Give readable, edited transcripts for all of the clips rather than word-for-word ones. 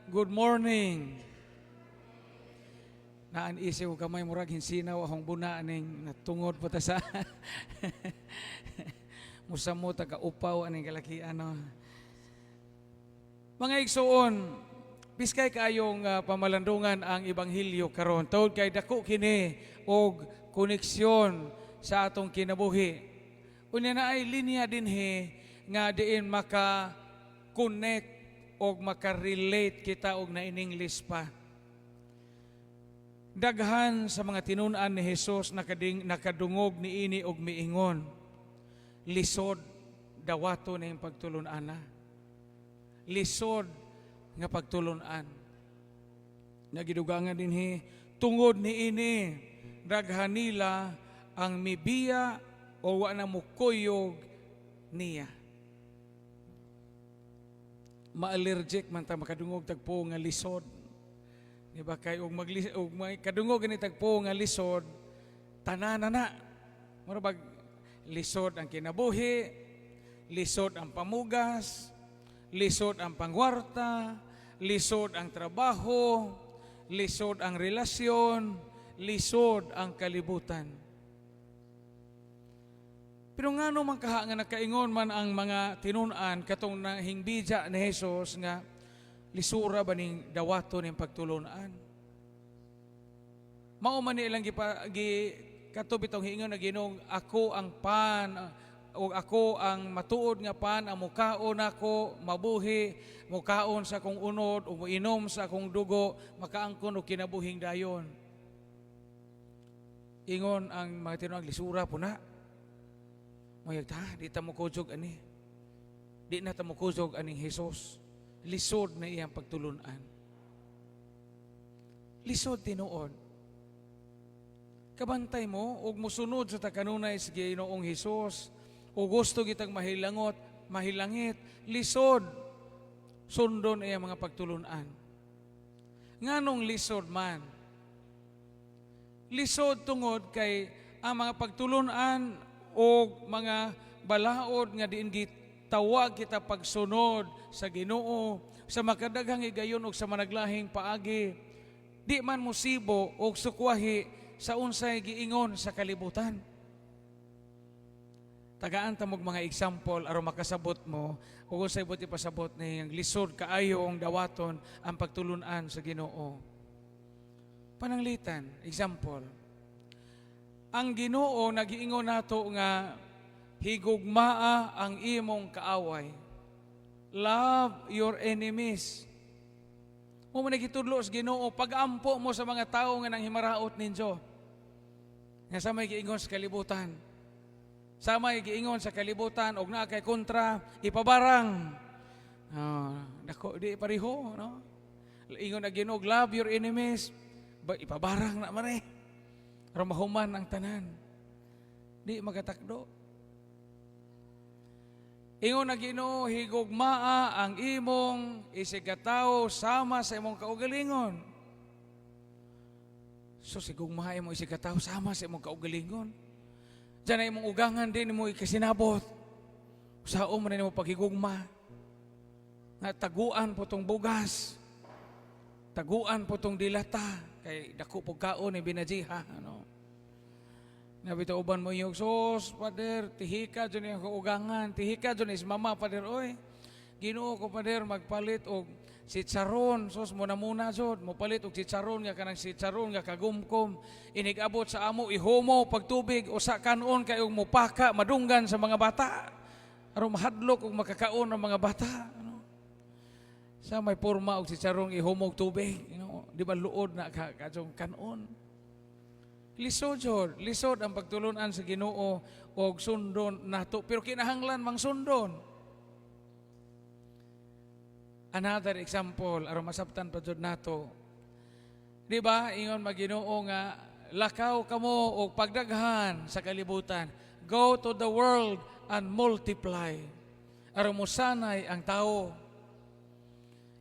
Good morning. Naan isip ko kamay, murag hinsinaw akong buna aning natungod po ta sa musamo taga upaw aning kalakian, no. Mga igsuon, biskay kaayong pamalandungan ang ebanghelyo karon. Tungod kay dako kini og koneksyon sa atong kinabuhi. Unya na ay linya dinhi nga diin maka connect og maka-relate kita og na in English pa. Daghan sa mga tinun-an ni Jesus nakadungog niini og miingon, "Lisod dawato na yung pagtulun-an na. Lisod nga pagtulun-an." Nagidugangan dinhi, tungod niini daghan nila ang mibiya o wa na mukuyog niya. Ma-allergic man ta makadungog tagpo nga lisod. Di ba kay og may kadungog gani tagpo nga lisod, tanan na na. Mura bag lisod ang kinabuhi, lisod ang pamugas, lisod ang pangwarta, lisod ang trabaho, lisod ang relasyon, lisod ang kalibutan. Pero ngano man kaha nga nakaingon man ang mga tinun-an katong nahingbidya ni Jesus nga lisura ba ning dawaton ning pagtulunan? Mao man ni ilang gipa, gi kato bitong hiingon na Ginoo, "Ako ang pan o ako ang matuod nga pan, ang mukaon ako mabuhi, mukaon sa akong unod o muinom sa akong dugo makaangkon og kinabuhing dayon." Ingon ang mga tinuang, "Lisura po na." Mayag ta, di ta mo kuyog ani. Di na ta mo kuyog aning Jesus. Lisod na iyang pagtulunan. Lisod tinuod. Kabantay mo og musunod sa takanunay sa Ginoong Hesus o gusto kitang mahilangot, mahilangit, lisod sundon iyang mga pagtulunan. Nganong lisod man? Lisod tungod kay ang mga pagtulunan o mga balaod nga diin gitawag kita pagsunod sa Ginoo sa makadaghang higayon og sa managlahing paagi, di man musibo og sukwahi sa unsay giingon sa kalibutan. Tagaan ta mog mga example aron makasabot mo ug unsay buot ipasabot ni ang lisod kaayo ang dawaton ang pagtulunan sa Ginoo. Pananglitan, example, ang Ginoo nagiingon nato nga higugmaa ang imong kaaway. Love your enemies. Mo man gitudlo sa Ginoo, pag-ampo mo sa mga tawo nga nang himaraot ninyo. Nga sa may giingon sa kalibutan. Sa may giingon sa kalibutan og naa kay kontra, ipabarang. Oh, dako di pareho, no? Ingon na Ginoo, "Love your enemies." Ba, ipabarang na man eh. Aron mahuman ang tanan. Di magatakdo. Ingon na Ginoo, higugmaa ang imong isigkatawo sama sa imong kaugalingon. So higugmaa imong isigkatawo sama sa imong kaugalingon. Diyan na imong ugangan din mo ikasinabot. Sao man nimo paghigugma? Nga taguan po tong bugas. Taguan po tong dilata. Kay dako po kaon ni binajiha. Ano? Nabito uban mo yung sos, Pader, tihika dyan yung kaugangan, tihika dyan is mama, Pader, oy. Ginoo ko, Pader, magpalit og sitsaron, sos mo na muna jud, mo palit og sitsaron nga kanang sitsaron nga kagumkom, inig-abot sa amo, ihumo pagtubig, usa kanon kay og mupaka, madunggan sa mga bata. Aron mahadlok og makakaon ang mga bata. Ano? Sa may porma og sitsarong ihumog tubig, di ba luod na ka kadtong kanon? Lisod jud, lisod ang pagtulunan sa Ginoo og sundon nato, pero kinahanglan mang sundon. Another example aron masabtan pa jud nato. Di ba ingon maginoo nga lakaw kamo og pagdaghan sa kalibutan. Go to the world and multiply. Aron mosanay ang tao.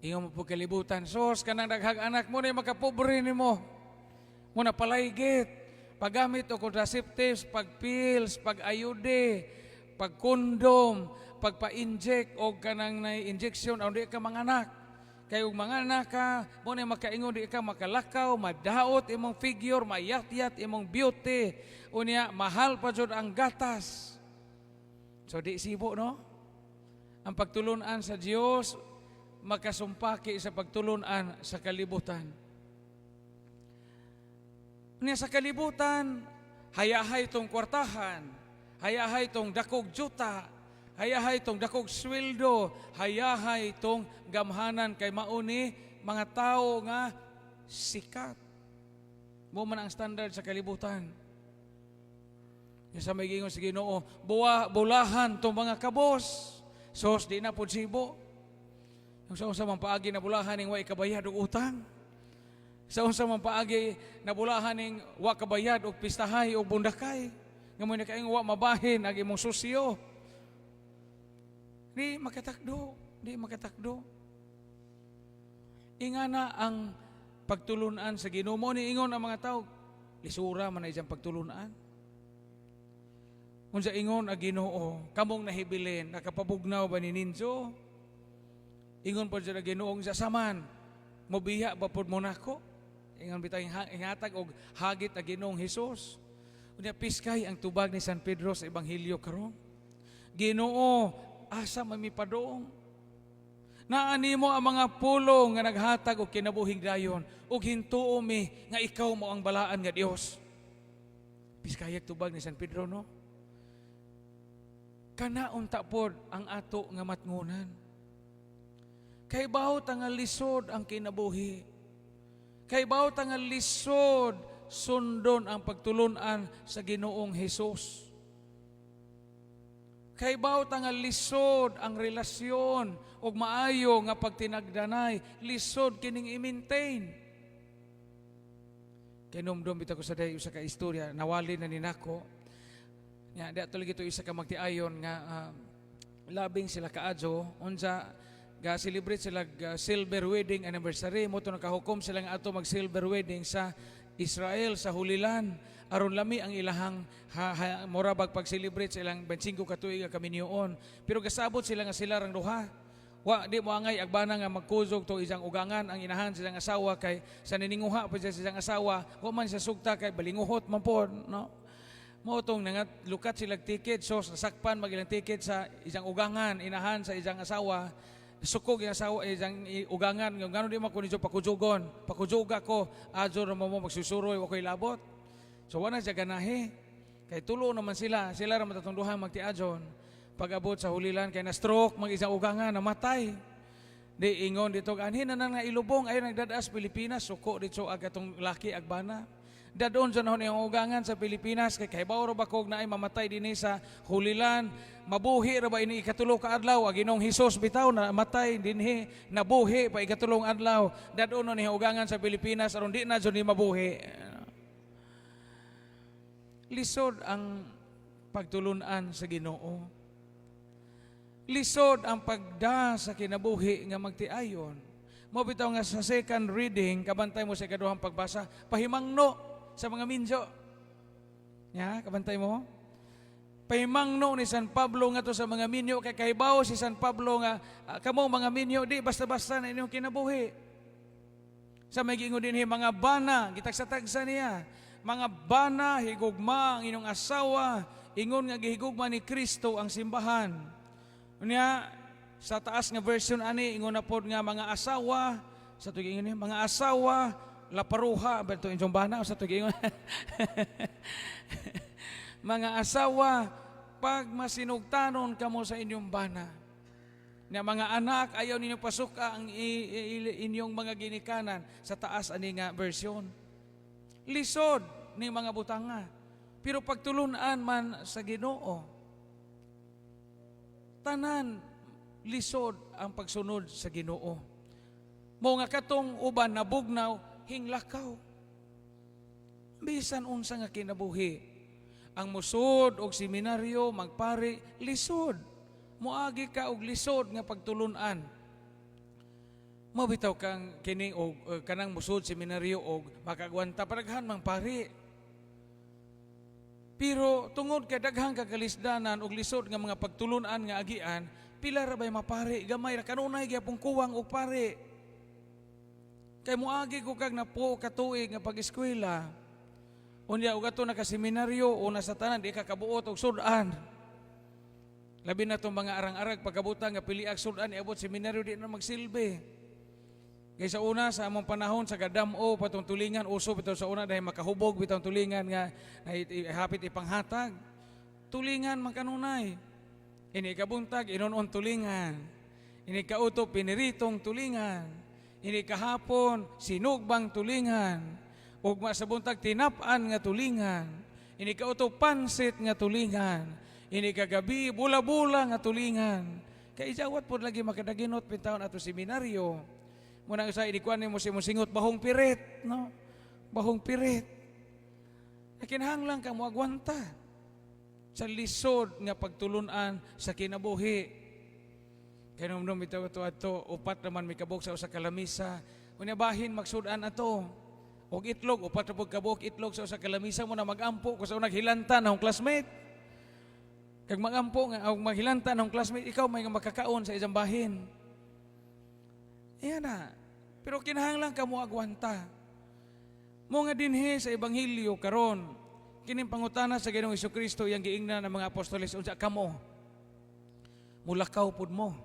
Ingon mo po kalibutan, sos kanang daghag anak mo na makapobre nimo. Muna palaygit. Paggamit og contraceptives, pag pills, pag IUD, pag condom, pagpa-inject og kanang na injection aron di ka manganak. Kay ug mga anak ka, mo na makaingon di ka makalakaw, madaot imong figure, mayat-yat imong beauty. Unya mahal pa jud ang gatas. So di sibo, no? Ang pagtulunan sa Dios makasumpaki sa pagtulunan sa kalibutan. Unya sa kalibutan, hayahay tong kwartahan, hayahay tong dakog juta, hayahay tong dakog sweldo, hayahay tong gamhanan kay mauni mga tao nga sikat. Mo man ang standard sa kalibutan. Yung sa may gingon sa Ginoo, buwa, bulahan tong mga kabos. Sos, di na pud sibo. Yung sa unsa man paagi na bulahan ning wa kabayad og utang. Sa unsa man paagi na bulahan ning wa kabayad og pistahay og bundakay. Nga mo nakaingon wa mabahin ang imong susyo. Di makatakdo, di makatakdo. Ingana ang pagtulunan sa Ginoo mo ni ingon ang mga tao, lisura man na iyang pagtulunan. Unsa ingon ang Ginoo, kamong nahibilin, nakapabugnaw ba ni ninyo? Ingon po siya Ginoo sa saman, mobiya ba pod mo nako? Ingon bitay inghatag og hagit ang Ginoong Hesus. Unya piskay ang tubag ni San Pedro sa Ebanghelyo karon. Ginoo, asa man mi padung? Naa nimo ang mga pulong nga naghatag og kinabuhing dayon ug hintuo mi nga ikaw mo ang balaan nga Dios. Piskayag tubag ni San Pedro, no? Kana unta pod ang ato nga matngunan. Kay bawo ta nga lisod ang kinabuhi. Kay bawo ta nga lisod sundon ang pagtulunan sa Ginoong Hesus. Kay bawo ta nga lisod ang relasyon ug maayo nga pagtinagdanay, lisod kining i-maintain. Kay numdum bitaw ko sa day usa ka istorya, nawali na ni nako. Nya di ato lagi to isa ka magtiayon nga labing sila kaadyo unsa ga celebrate sila silver wedding anniversary mo to. Nakahukom sila nga ato mag silver wedding sa Israel, sa Holy Land, aron lami ang ilahang ha, ha, mura bag pag-celebrate sa ilang 25 ka tuig nga kaminyoon. Pero gasabot sila nga sila rang duha, wa di mo angay agbana nga magkuzog to isang ugangan, ang inahan sa isang asawa, kay sa nininguha pa siya sa isang asawa, wa man siya sugta kay balinguhot man po, no? Mo tong nangat lukat sila ticket, so nasakpan mag ilang ticket sa isang ugangan, inahan sa isang asawa. Sukog yung asawa, isang ugangan nga ngano di man ko ninyo pakujugon, pakujuga ko adyo ra mo mo magsusuroy, wa ko'y labot. So wala siya ganahi kay tulo naman sila, sila ra matatong duha magtiadyon. Pag-abot sa Holy Land, kay na stroke mag isang ugangan, namatay. Di ingon dito, anhin na nga ilubong ayo nagdadas Pilipinas. Suko dito ag atong laki agbana. Dadon sa nahon yung ugangan sa Pilipinas kay kahibaw ra ba kog naay mamatay dinhi sa Holy Land, mabuhi ra ba ini ikatulo ka adlaw? Ang Ginoong Hesus bitaw na matay dinhi, nabuhi pa ikatulong adlaw. Dadon no ni ugangan sa Pilipinas aron di na jud ni mabuhi. Lisod ang pagtulunan sa Ginoo. Lisod ang pagda sa kinabuhi nga magtiayon. Mo bitaw nga sa second reading, kabantay mo sa ikaduhang pagbasa, pahimangno sa mga minyo. Ya, kabantay mo? Pahimangno ni San Pablo nga to sa mga minyo kay kahibaw si San Pablo nga kamo mga minyo di basta-basta na inyong kinabuhi. Sa may giingon dinhi, mga bana, gitagsa-tagsa niya. Mga bana, higugma ang inyong asawa, ingon nga gihigugma ni Kristo ang simbahan. Unya sa taas nga version ani ingon na pod nga mga asawa sa tuig ingon niya, mga asawa laparuha ba ito inyong bana sa tuig ingon mga asawa pag masinugtanon kamo sa inyong bana. Na mga anak, ayaw ninyo pasuka ang inyong mga ginikanan sa taas ani nga version. Lisod ni mga butanga. Pero pagtulunan man sa Ginoo, tanan lisod ang pagsunod sa Ginoo. Mo nga katong uban nabugnaw, hinglakaw. Bisan unsa nga kinabuhi, ang musod og seminaryo, magpari, lisod. Moagi ka og lisod nga pagtulunan. Mabitaw kang kini og kanang musod seminaryo og makagwanta padaghan mang pari. Pero tungod kay daghang kagalisdanan og lisod nga mga pagtulunan nga agian, pila ra bay mapari, gamay ra kanunay gyapon kuwang og pari. Kay moagi ko kag napo ka tuig nga pag-eskwela. Unya ug ato nakaseminaryo, una sa tanan di ka kabuot og sud-an. Labi na tong mga arang-arag pagkabutan nga pili ag sud-an, iabot seminaryo di na magsilbi. Kay sa una, sa among panahon, sa gadam-o patong tulingan, uso bitaw sa una dahil makahubog bitaw tulingan nga hapit ipanghatag. Tulingan man kanunay. Ini kabuntag, inunon tulingan. Ini kauto, piniritong tulingan. Ini kahapon, sinugbang tulingan. Ugma sa buntag, tinap-an nga tulingan. Ini kauto, pansit nga tulingan. Ini kagabi, bula-bula nga tulingan. Kay ijawat po lagi makadaginot pintawon ato seminaryo. Muna sa inikuan mo si musingot bahong pirit, no? Bahong pirit. Nakinahanglan ka mo agwanta sa lisod nga pagtulunan sa kinabuhi. Kay nung bitaw ato ato, upat naman may kabuk sa usa ka lamisa. Unya bahin magsudan ato. Og itlog, upat ra pud kabuok itlog sa usa ka lamisa mo na magampo ko sa unang hilantan akong classmate. Kag magampo nga og maghilantan akong classmate, ikaw may nga makakaon sa isang bahin. Iyan na. Pero kinahanglan ka mo agwanta. Mo nga dinhi sa ebanghelyo karon, kining pangutana sa Ginoong Kristo iyang giingnan ng mga apostoles, "Unsa kamo? Mulakaw pud mo?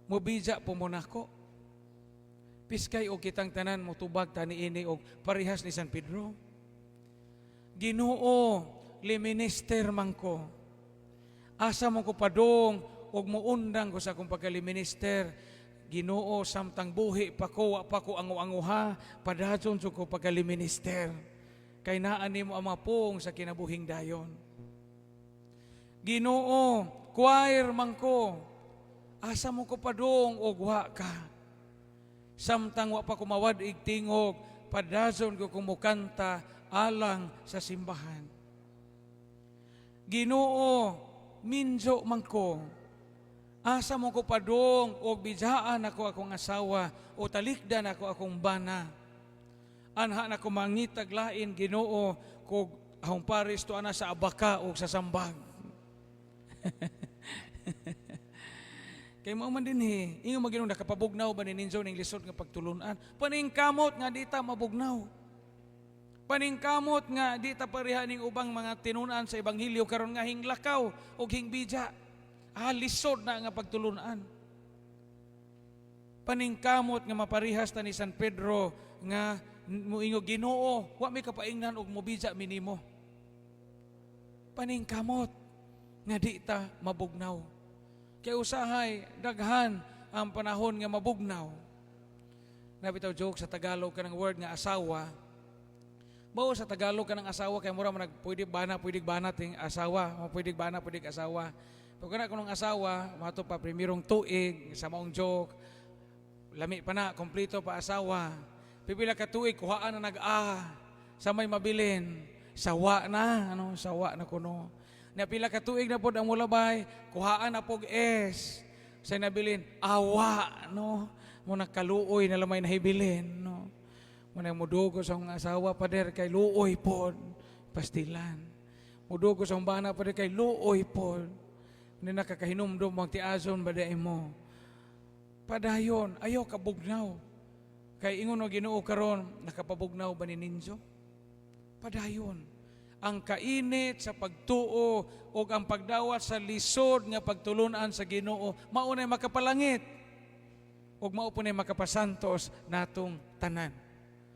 Mubija po mo nako?" Piskay og kitang tanan motubag tani ini og parehas ni San Pedro. "Ginoo, liminister man ko. Asa mo ko padong og muundang ko sa akong pagkaliminister? Ginoo, samtang buhi pa ko, wa pa ko angu-anguha, padayon jud ko pagkaliminister. Kay naa nimo ang mga puong sa kinabuhing dayon. Ginoo, choir man ko. Asa mo ko padung og wa ka? Samtang wa pa ko mawad-ig tingog, padayon ko kumukanta alang sa simbahan. Ginoo, minjo man ko. Asa mo ko padung og bijaan ako akong asawa o talikdan ako akong bana? Anha na ko mangitag lain, Ginoo, kog akong pares to ana sa abaka o sa sambag." Kay mao man dinhi, ingon man Ginoo, nakapabugnaw ba ni ninyo ning lisod nga pagtulunan? Paningkamot nga di ta mabugnaw. Paningkamot nga di ta pareha ning ubang mga tinunan sa ebanghelyo karon nga hinglakaw og hingbija. Ah, lisod na nga pagtulunan. Paningkamot nga maparehas ta ni San Pedro nga muingo, "Ginoo, wa mi kapaingnan og mobija mi nimo." Paningkamot nga di ta mabugnaw. Kay usahay daghan ang panahon nga mabugnaw. Nabitaw joke sa Tagalog kanang word nga asawa. Bao sa Tagalog kanang asawa kay mura man nag pwede bana, pwede bana ting asawa, mo pwede bana, pwede asawa. Pag kana kunong asawa, mato pa primerong tuig sa maong joke, lami pa na, kompleto pa asawa. Pipila ka tuig, kuhaan na nag-a sa may mabilin, sawa na, ano, sawa na kuno. Na pila ka tuig na pod ang mulabay, kuhaan na pog S. Sa nabilin, awa, no? Mo nakaluoy na lamay nahibilin, no? Mo na mudugo sa akong asawa, pader, kay luoy pod, pastilan. Mudugo sa akong bana, pader, kay luoy pod. Hindi nakakahinumdum magtiazon ba di mo. Padayon, ayaw kabugnaw. Kay ingon og Ginoo karon, "Nakapabugnaw ba ni ninyo?" Padayon. Ang kainit sa pagtuo o ang pagdawat sa lisod nga pagtulunan sa Ginoo, mao nay makapalangit ug mao po nay makapasantos natong tanan.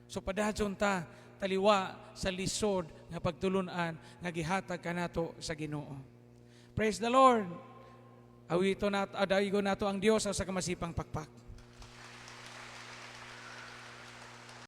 So padayon ta taliwa sa lisod nga pagtulunan nga gihatag kanato sa Ginoo. Praise the Lord. Awito nat adaygo nato ang Dios sa kamasipang pakpak.